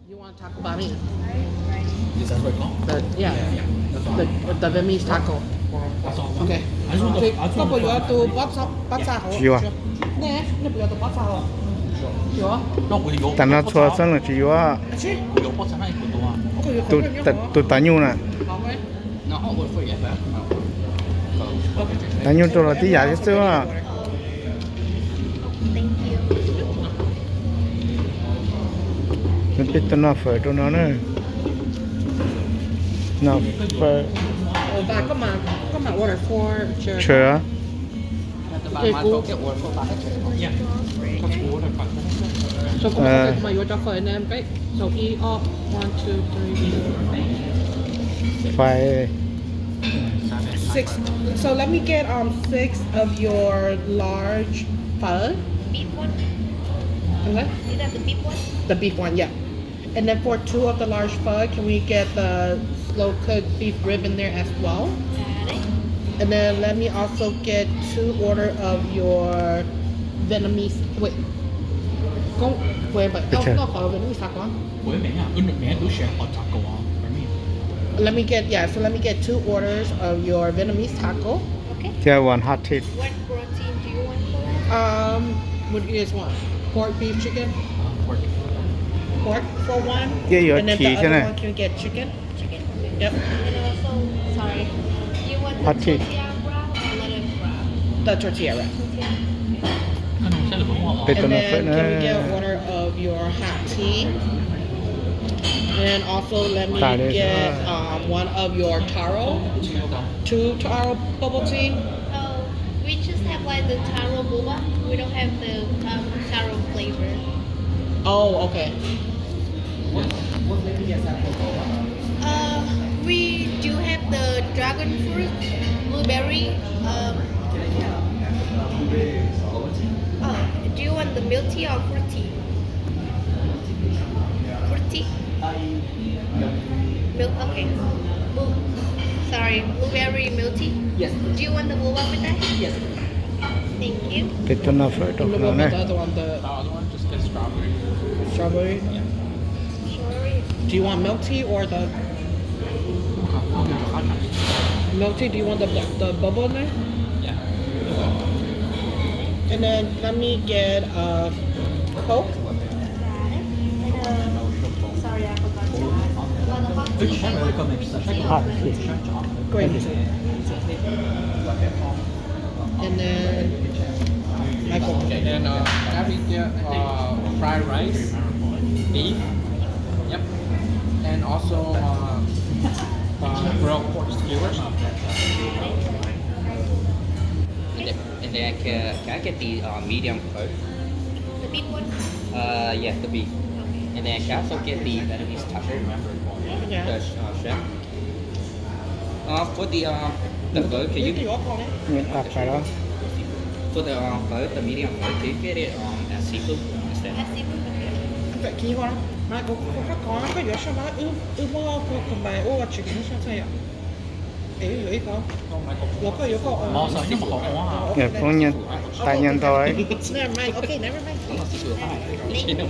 You want taco bami? Is that what it's called? The, yeah. Yeah, yeah, yeah. That's all. The, the Vietnamese taco. That's all. Okay. I just want the, I just want the, koj puas yuav tus pab txha hauv? Tsis yuav. Nej, nej puas yuav tus pab txha hauv? Yuav. Tam no txhua xeeb los tsis yuav. Tus, tus tav nyuj na. Tav nyuj rau los tib yam thiab xwb. Nws peb tuaj noj fawm rau no na. Noj fawm. Sure. So, kuv mas yuav cov fawm na, right? So, ib, ob, one, two, three, four, five, six. So let me get um six of your large pho. Beef one? Okay. Is that the beef one? The beef one, yeah. And then for two of the large pho, can we get the slow cooked beef rib in there as well? Got it. And then let me also get two order of your Vietnamese, wait. Koj, wait, but, oh, okay. Not called Vietnamese taco. Wait a minute, yeah, Vietnamese taco, uh, for me. Let me get, yeah, so let me get two orders of your Vietnamese taco. Okay. Yeah, one hot tea. What protein do you want for that? Um, what do you guys want? Pork, beef, chicken? Uh, pork. Pork for one. Yeah, you and then the other one, can we get chicken? Chicken. Yep. And also, sorry, do you want the tortilla wrap or lettuce wrap? The tortilla wrap. Tortilla. And then can we get one order of your hot tea? And also let me get um, one of your taro, two taro bubble tea. Oh, we just have like the taro boba. We don't have the um, taro flavor. Oh, okay. Uh, we do have the dragon fruit, blueberry. Um, oh, do you want the milk tea or fruit tea? Fruit tea? Milk, okay. Blue, sorry, blueberry milk tea? Yes. Do you want the boba with that? Yes. Thank you. Peb tuaj noj fawm rau qhov no na. Strawberry. Do you want milk tea or the milk tea? Do you want the the bubble in there? Yeah. And then let me get a Coke. Got it. And, uh, sorry, I forgot to ask. About the hot tea, do you want green tea or black tea? Green tea. And then, Michael. And then, uh, can I get, uh, fried rice, beef, yep, and also, uh, uh, grilled pork skewers. And then, and then can, can I get the uh, medium Coke? The big one? Uh, yeah, the big. Okay. And then can I also get the Vietnamese taco? Yeah. The uh, shrimp? Uh, for the um, the pho, can you? Nws qab qab los. For the um, pho, the medium pho, can you get it um, as seafood instead? As seafood, okay. Can you hold on? Maj, kuv, kuv qab qab, koj yuav soj mas, wb, wb muab koj kom npais ua tsis kheev soj txhaj yom. Es wb yuav ib qho. Los koj yuav koj ua. Phooj ywg, tais nyiag ntau. Never mind. Okay, never mind. Thank you.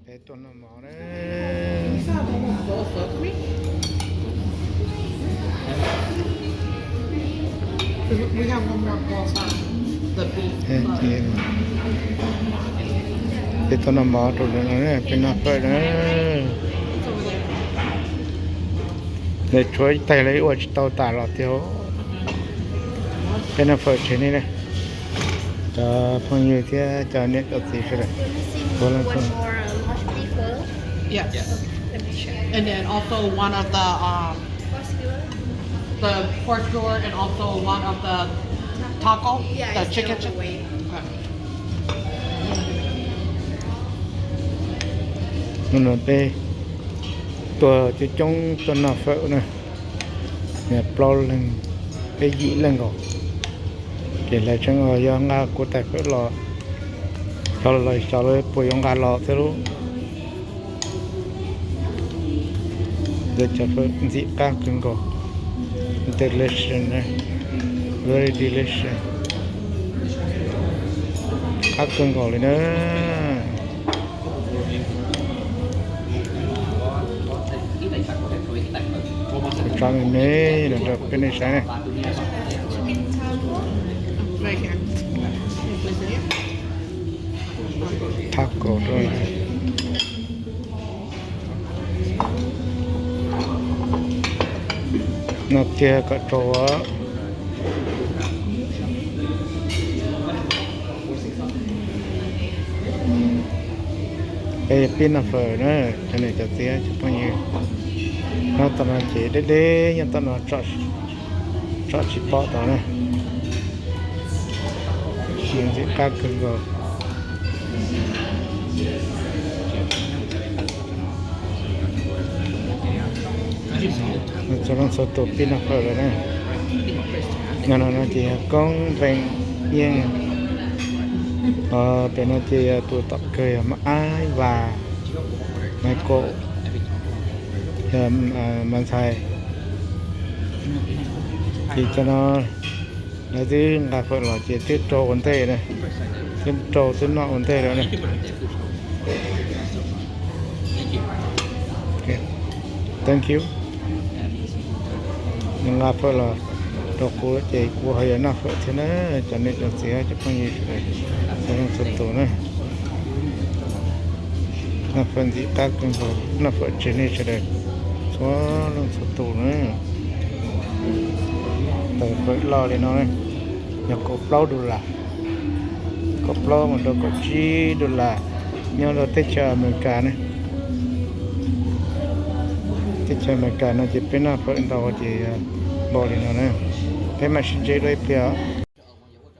Peb tuaj noj mov na. Peb tuaj noj mov rau lawv no, peb noj fawm na. Lawv tshuav ib tais lawv ua tsis tau tas los tiag. Peb noj fawm tsev nej na. Cov phooj ywg thiab cov niam cov txiv sawv daws. Yes. And then also one of the um the pork skewer and also one of the taco, the chicken. Okay. Hnub no peb tuaj coob coob tuaj noj fawm na. Niag plaub leeg, peb yim leej nkaus. Ces lawv tseem yog nqa kuv tais fawm los, xyov los xyov lawv puas yuav nqa los thiab lub. Lawv cov fawm ntxim qab kawg nkaus. Delicious, very delicious. Qab kawg nkaus li na. Kuv tso me me los rau peb nej saib na. Taco rau. No tiag kom rau. Peb pib noj fawm na, cov niam cov txiv cov phooj ywg. Nyob tom no ces deb deb nyob tom no, tsom tsis pom tod na. Ntxim qab kawg nkaus. Txhua leej txhua tus pib noj fawm lawm na. No no no ces yog Koob Veej Yeej. Pem no ces yog tus tom kawg yog Mab Ab Vas, Maiv Kaum, yog Mas Ntxhais. Ces cov no lawv twb nqa fawm los ces twb rau ua ntej na, twb rau twb noj ua ntej lawm na. Thank you. Nqa fawm los rau kuv ces kuv ho yuav noj fawm thiab na, cov niam cov txiv cov phooj ywg sawv daws txhua leej txhua tus na. Noj fawm ntxim qab kawg nkaus, noj fawm tseg nej sawv daws txhua leej txhua tus na. Tawm fawm loj li no yog kaum plaub dollar, kaum plaub mus rau kaum tsib dollar nyob rau teb chaws Amelikas ne. Teb chaws Amelikas no ces peb noj fawm ntau ces npaum li no na. Peb mam sib ntsib dua ib pliag.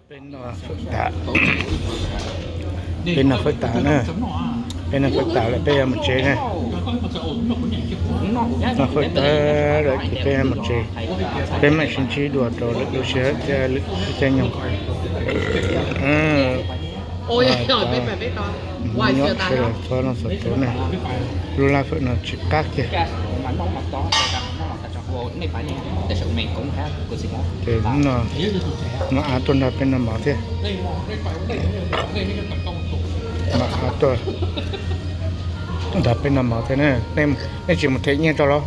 Peb noj fawm tas, peb noj fawm tas na, peb noj fawm tas lawm peb yuav mus tsev na. Noj fawm tas lawm ces peb yuav mus tsev, peb mam sib ntsib dua rau lwm lub sij hawm thiab lwm caij nyoog. Nyob txhua leej txhua tus ne, lub laj fawm no tsis qab kiag. Ces hnub no mam av tuaj nrog peb noj mov thiab. Mam av tuaj nrog peb noj mov thiab na. Nej tsis mus them nyiaj rau los?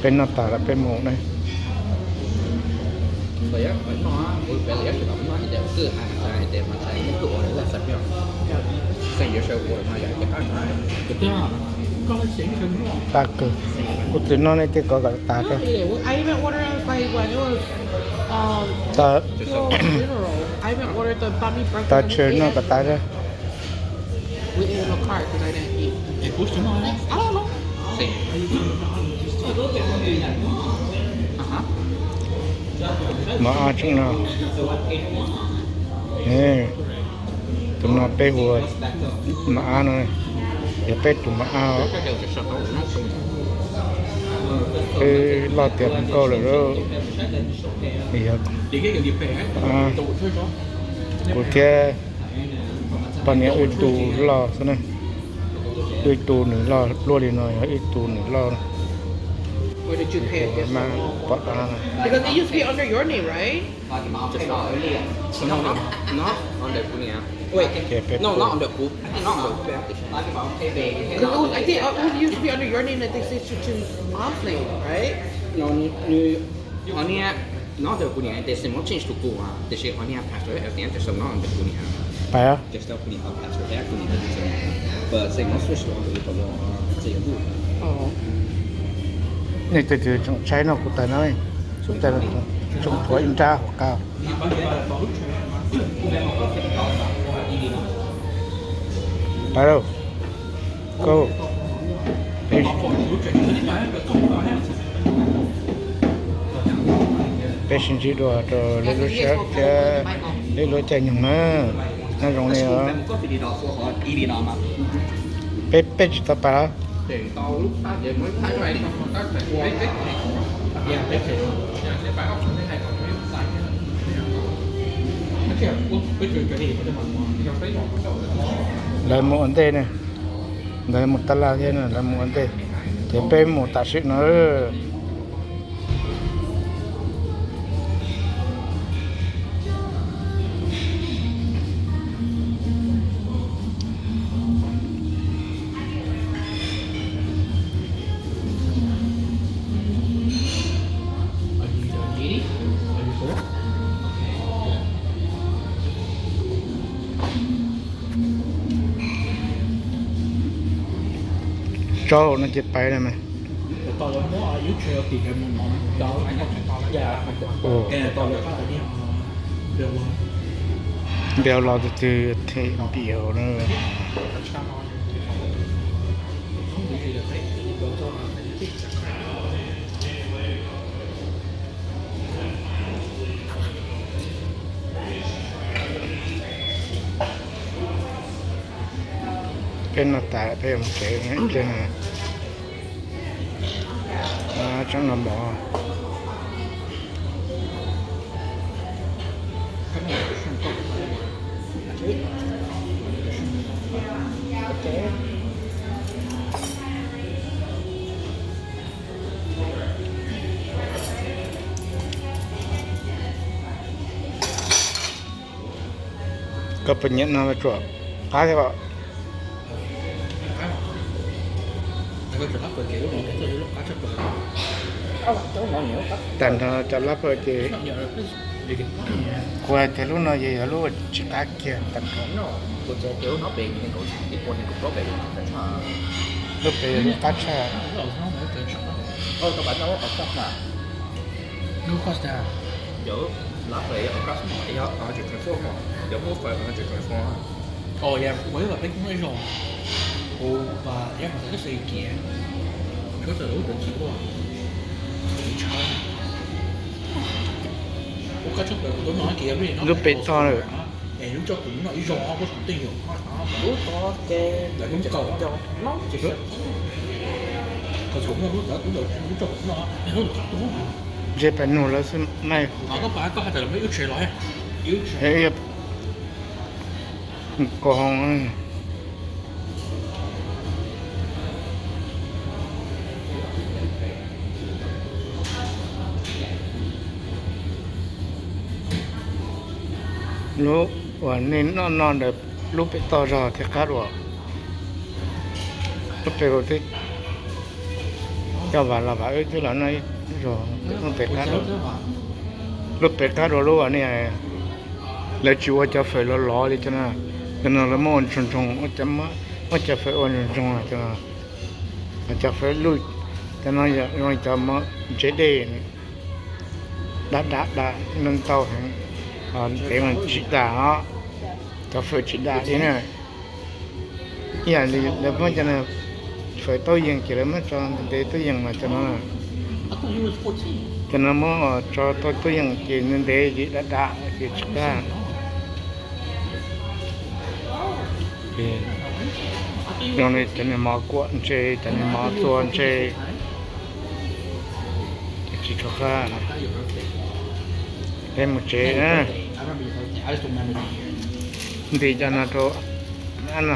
Peb noj tas lawm peb mus ne. Qab kawg, kuv twb noj nej tej ko kom tas tso. Tas tshwm noj kom tas tso. Mov ab tseem no. Tus no peb hu ua mov ab no, yog peb tus mov ab. Peb loj tiav hluas nkauj lawm lauj. Yog kuv thiab poj niam wb tu loj xwb na. Wb tu nws loj pluaj li no yog wb tu nws loj. Mas pom dab no. Ces peb pub. Pais. Nej tej twg tseem tshaib noj kuv tais no, kuv tais tseem tshuav ib nrab hauv qab. Pais lauj. Peb sib ntsib dua rau lwm lub sij hawm thiab lwm lub caij nyoog na. Nyob zoo li os. Peb, peb tsis tau pais los? Lawv mus ua ntej ne. Lawv mus tab laj thiab no, lawv mus ua ntej, ces peb mus tam sim no. Tso no ces pais lawm mas. Npias los tus twg them npias na. Peb no tas peb mus tsev, tsev no tsob no mov. Koj puas nyiam no tsuas qab thiab os? Tag nrho cov lab pawg ces kuv hais tias lub no yog lub tsis qab kiag tag nrho. Lub pem yog lub qab tshaj. Lub pem toj lawm. Ntshe pais nug lawv xwb mas. Ko hoo. Lub uas nej noj no ntawm lub pem toj zog thiab qab dua. Lub pem, coj vas los vas wb twb los noj ib zaug lub pem qab dua. Lub pem qab dua lub uas nej, lawv tsis ua cov fawm los lov li cov no, cov no lawv muab ua ntsoog ntsoog, muab cov fawm ua ntsoog ntsoog cov no. Cov fawm luj, cov no zoo li cov ntsev dej, dab dab dab, ntau heev, ntev mas tsis dam os. Cov fawm tsis dam li na. Ib yam li lawv muab cov no fawm taub yees ces lawv muab tso ntev taub yees mas cov no, cov no muab tso tau taub yees ces ntev ntev ces dam dam ces tsis dam. Ces zoo li cov niag mov kuam ntse, cov niag mov txua ntse, ces tsis tshua qab. Peb mus tsev na. Nti cov no rau no.